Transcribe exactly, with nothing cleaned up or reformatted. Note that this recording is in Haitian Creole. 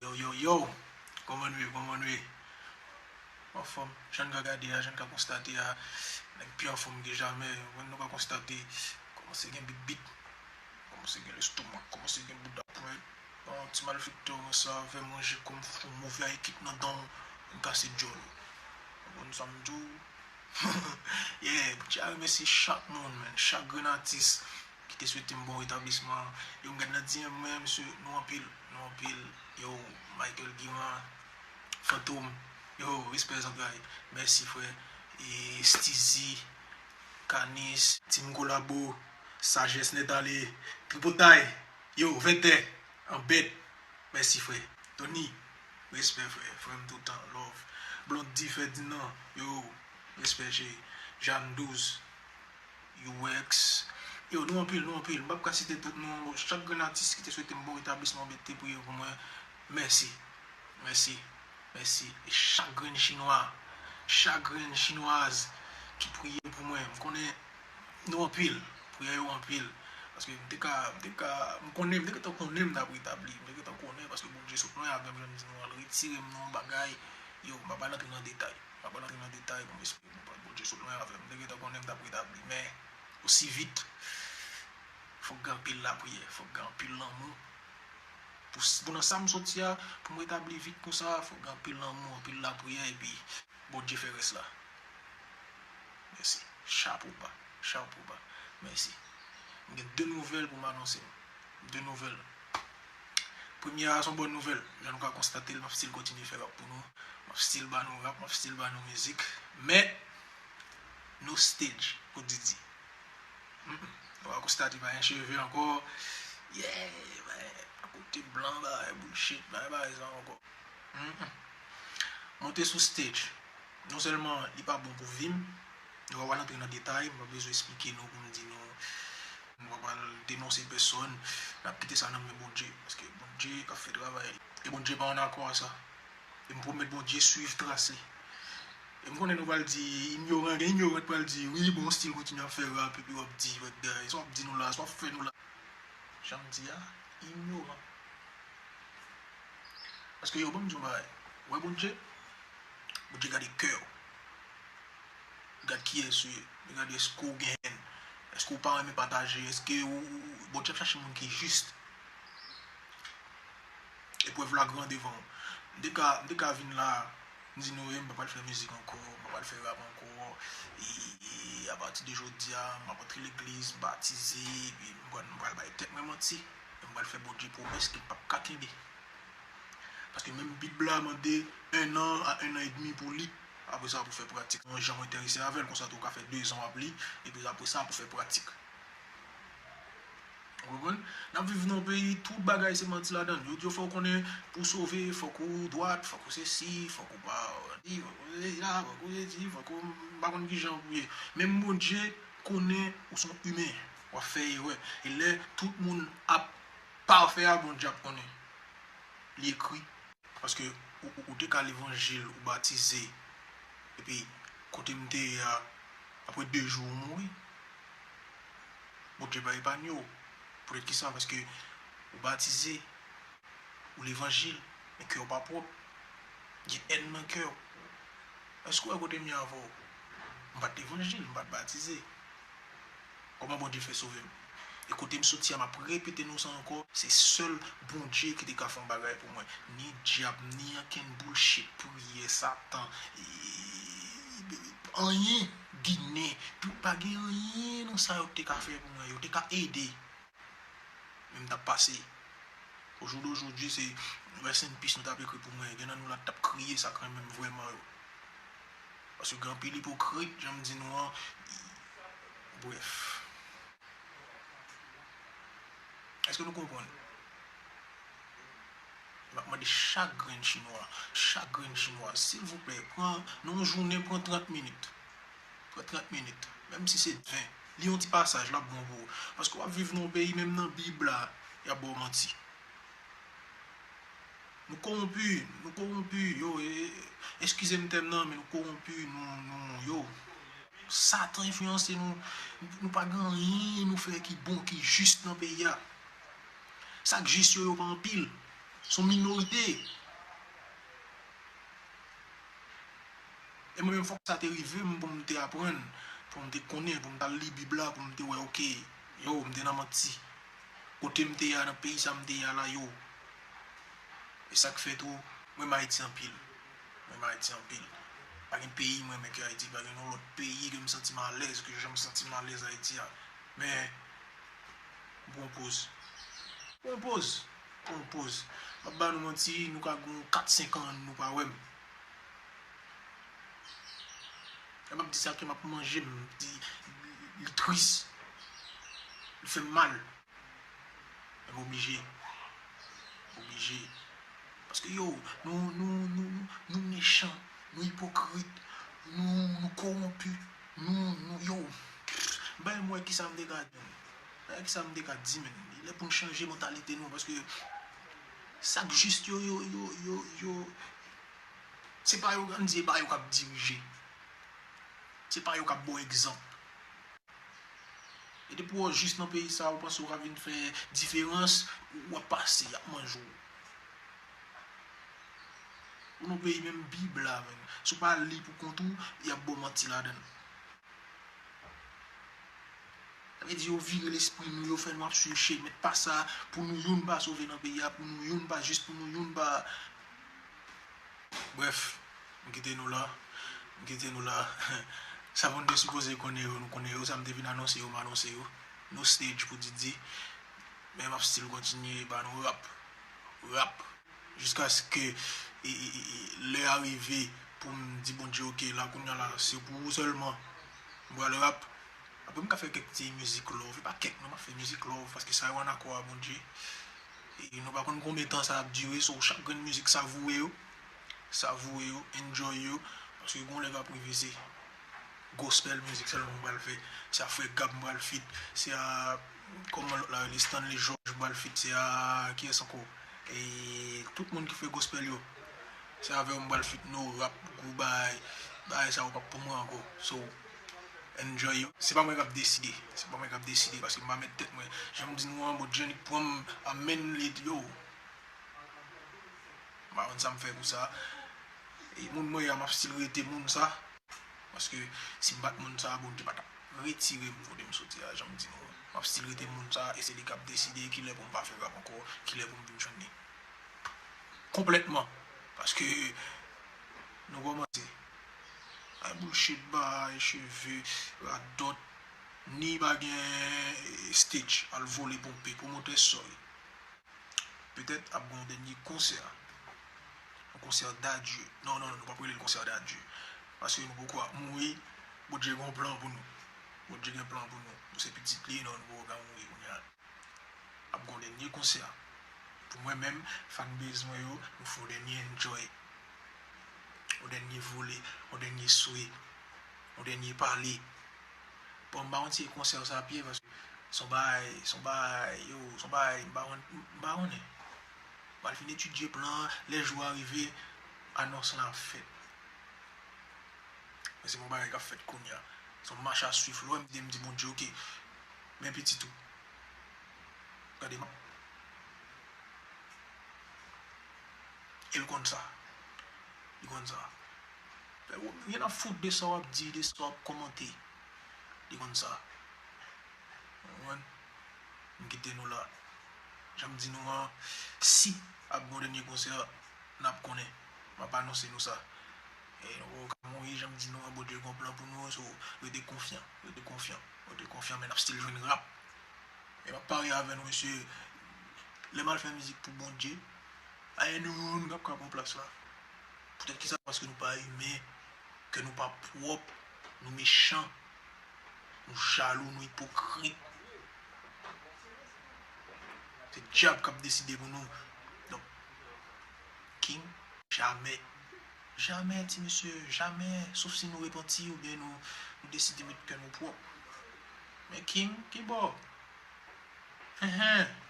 Yo, yo, yo! Kòman nou ye? Kòman nou ye? Anfòm, jan n ka gade a, jan n ka konstate a, nèg pi anfòm ke jamè. Ou konprann, nou ka konstate, kòmanse gen bit bit, kòmanse gen lestomak, kòmanse gen bouda pwent. Bon, ti malfektè konsa, fè manje kòm fou, move ekip nan dan w, vin kase djòl ou. Ou konprann sa m di w? Yeah, poutji a remèsye chak moun, man, chak grenn atis ki te swete m bon retablisman. Yo, m gad nan D M mwen, mesye, nou anpil, nou anpil. Yo, Michael Guiran, Fantom, yo, respè zantray. Mèsi, frè. E Steezy, Kanis, Team Kolabo, Sajès Nèt Ale, Tripotay, yo, Vètè, Anbèt. Mèsi, frè. Tony, respè, frè. Frè m toutan, love. Blondy Ferdinand, yo, respè, cheri. Jeanne Douze, U X. Yo, nou anpil, nou anpil. M p ap ka site tout non. Chak grenn atis ki te swete m bon retablisman, te priye pou mwen. Mèsi. Mèsi. Mèsi. E chak grenn chinwa, chak grenn chinwaz ki priye pou mwen. M konnen nou anpil. Priyè yo anpil. Paske m te ka, m te ka, m konnen, m te gentan konnen m t ap retabli. M te gentan konnen paske Bondye sot lwen avè m, jan m di nou an, l retire m nan yon bagay. Yo, m pa pral antre nan detay. M pa pral antre nan detay pou m esplike. Bondye sot lwen avè m. M te gentan konnen m t ap retabli. Men, osi vit, fòk gen anpil lapriyè, fòk gen anpil lanmou. Pou, pou nan sa m soti a, pou m retabli vit konsa, fòk gen anpil lanmou, anpil lapriyè, epi Bondye fè rès la. Mèsi. Chapo ba. Chapo ba. Mèsi. M gen de nouvèl pou m anonse nou. De nouvèl. Premye a, se yon bòn nouvèl. Jan nou ka konstate l, m ap still kontinye fè rap pou nou. M ap still ba nou rap, m ap still ba nou mizik. Men, no stage pou Didi. Mm, mm. Nou va konstate pa gen cheve ankò. Yeah, man. Akote blan, bagay bullshit, bagay pa gen sa ankò. Mm, mm. Monte sou stage. Non sèlman li pa bon pou vi m, nou pa pral antre nan detay, m pa bezwen esplike nou pou m di nou, nou pa pral denonse pèsòn, n ap kite sa nan men Bondye, paske Bondye k ap fè travay li. E Bondye pa ann akò a sa. E m pwomèt Bondye swiv tras li. E m konnen nou pral di, inyoran, gen inyoran k pral di, wi, bon, still kontinye ap fè rap, epi w ap di, wèk, guys, w ap di nou la, sa w ap fè nou la. Jan m di a, inyoran. Paske yo, ban m di yon bagay. Ou wè Bondye? Bondye gade kè w. Li gad kiyès ou ye. Li gade èske w gen hèn. Èske w pa renmen pataje. Èske ou, ou, Bondye ap chache moun ki jis. Eprèv la gran devan w. M te ka, m te ka vin la, m di nou, wi, m pa pral fè mizik ankò, m pa pral fè rap ankò. E, e apati de jodi a, m ap antre legliz, batize, epi m pral, m pral bay tèt mwen manti. E m pral fè Bondye pwomès ke l p ap ka kenbe. Paske menm Bib la mande un an a un an edmi pou li. Apre sa, pou fè pratik. Yon jan w enterese avè l, konsa tou w ka fè dezan w ap li, epi apre sa, pou fè pratik. Ou konprann? N ap viv nan yon peyi, tout bagay se manti ladan l. Yo di w fò w konnen, pou w sove, fòk ou dwat, fòk ou sesi, fòk ou pa, fòk ou sesi la, fòk ou sesi, fòk ou, m pa konn kijan pou ye. Menm Bondye konnen ou se yon imen, w ap fè erè. E lè tout moun ap pafè a, Bondye ap konnen. Li ekri. Paske ou, ou, ou te ka levanjil, ou batize, epi kote m te ye a, apre de jou ou mouri. Bondye pa epanye w. Poutèt kisa? Paske ou batize, ou levanjil, men kè w pa pwòp. Gen èn nan kè w. Èske w wè kote m ye avè w? M pa t levanjil, m pa t batize. Kòman Bondye fè sove m? E kote m soti a, m ap repete nou sa ankò, se sèl Bondye ki te ka fè yon bagay pou mwen. Ni dyab, ni ankenn bullshit, priyè, Satan, e, anyen, Ginen, tout pa gen anyen nan sa yo te ka fè pou mwen, yo te ka ede. Men m t ap pase. Au jour d'aujourd'hui, se rest in peace nou t ap ekri pou mwen. Gen nan nou la t ap kriye sa k renmen m vrèman yo. Paske gen anpil ipokrit, jan m di nou an. Brèf. Èske nou konprann? M ap mande chak grenn chinwa, chak grenn chinwa, silvouplè, pran, nan yon jounen, pran trant minit. Pran trant minit, menm si se ven. Li yon ti pasaj, l ap bon pou ou. Paske w ap viv nan yon peyi, menm nan Bib la, y ap ba w manti. Nou kowonpi, nou kowonpi, yo, e, eskize m tèm nan, men nou kowonpi, nou, nou, yo. Satan enfliyanse nou, nou pa gen anyen nou fè ki bon, ki jis nan peyi a. Sa k jis yo, yo pa anpil. Se yon minorite. E mwen menm, fòk sa te rive m pou m te aprann, pou m te konnen, pou m t al li Bib la, pou m te wè, oke, yo, m te nan manti. Kote m te ye a, nan peyi sa m te ye a la, yo. E sa k fè tou, mwen renmen Ayiti anpil. Mwen renmen Ayiti anpil. Pa gen peyi mwen renmen ke Ayiti, pa gen yon lòt peyi ke m santi m alèz, ke jan m santi m alèz Ayiti a. Men, m pran poz. Pran poz. Pran poz. M ap ba nou manti, nou ka gen kat, senk an, nou pa wè m. Lè m ap di sa ke m ap manje, m di, li tris. Li fè m mal. Men m oblije. M oblije. Paske yo, nou, nou, nou, nou, nou mechan, nou ipokrit, nou, nou kowonpi, nou, nou, yo. Bay mwen kisa m te ka di, men. Bay kisa m te ka di, men. Li lè pou n chanje mantalite nou, paske sa k jis yo, yo, yo, yo, yo, se pa yo, ann di, se pa yo k ap dirije. Se pa yo k ap ba w egzanp. E depi w jis nan peyi sa, ou panse w ka vin fè diferans, w ap pase, y ap manje w. Ou nan peyi menm Bib la, menm. Si w pa li pou kont ou, y ap ba w manti ladan l. Sa vle di yo vire lespri nou, yo fè nou ap swiv chemen pa sa, pou nou youn pa sove nan peyi a, pou nou youn pa, jis pou nou youn pa. Brèf, m kite nou la. M kite nou la. Sa moun te sipoze konnen yo, nou konnen yo. Sa m te vin anonse yo, m anonse yo. No stage pou Didi. Men m ap still kontinye ba nou rap. Rap. Jiskaske e, e, e, e, lè a rive pou m di Bondye, oke, la kounye a la, se pou ou sèlman. M pral rap. Apre m ka fè kèk ti mizik love. E pa kèk, non, m ap fè mizik love, paske sa yo ann akò a Bondye. E nou pa konn konbyen tan sa ap dire, so chak grenn mizik, savoure yo. Savoure yo, enjoy yo, paske gon lè k ap rive se gospel mizik sèlman m pral fè. Se a Frè Gab m pral feat, se a, kòman lòt la rele, Stanley George m pral feat, se a, kiyès ankò? E tout moun ki fè gospel yo. Se avè w m pral feat, no rap, gwo bagay, bagay sa yo p ap pou mwen ankò. So, enjoy yo. Se pa mwen k ap deside, se pa mwen k ap deside, paske m pa mèt tèt mwen. Jan m di nou an, Bondye annik pran m, amèn, li, yo. M pa konn sa m fè pou sa. E moun mwen ye a, m ap still rete moun sa. Paske si m pa t moun sa, Bondye pa t ap retire m kote m soti a, jan m di nou an. M ap still rete moun sa, e se li k ap deside kilè pou m pa fè rap ankò, kilè pou m vin jwenn li. Konplètman. Paske nou kòmanse. Ay bullshit, bay cheve, radòt, ni pa gen, eh, stage, al vole ponpe, pwomotè, sorry. Petèt ap gen yon dènye konsè. Yon konsè dadye. Non, non, non, nou p ap rele l konsè dadye. Paske nou poko ap mouri. Bondye gen yon plan pou nou. Bondye gen plan pou nou. Nou se pitit li, non, nou poko ka mouri kounye a. Ap gen yon dènye konsè. Pou mwen menm, fanbase mwen yo, nou fè yon dènye enjoy. Yon dènye vole, yon dènye swe, yon dènye pale. Bon, m pa konn si e konsè sa, Pyè, paske se yon bagay, se yon bagay, yo, se yon bagay, m pa konn, m pa konnen. M pral fin etidye plan an, lè jou a rive, anons lan ap fèt. Men se pa yon bagay k ap fèt kounye a. Se yon mach a swiv, lè w wè m di, m di Bondye, oke, men pitit ou. Gade, m ap E l konn sa. Li konn sa. Fè w, li ann a fout de sa w ap di, de sa w ap kòmante. Li konn sa. Ou konprann? M kite nou la. Jan m di nou an, si ap gen yon dènye konsè, n ap konnen. M ap anonse nou sa. E nou poko ka mouri, jan m di nou an, Bondye gen yon plan pou nou, so, rete konfyan, rete konfyan, rete konfyan, men n ap still jwenn rap. E m ap parye avè nou, mesye. Lè m al fè mizik pou Bondye, pa gen youn k ap ka pran plas la. Poutèt kisa? Paske nou pa imen, kè nou pa pwòp, nou mechan, nou jalou, nou ipokrit. Se dyab k ap deside pou nou. Donk, King, jamè. Jamè, ti mesye, jamè. Sof si nou repanti oubyen nou, nou deside met kè nou pwòp. Men King, kibò? Hen, hen.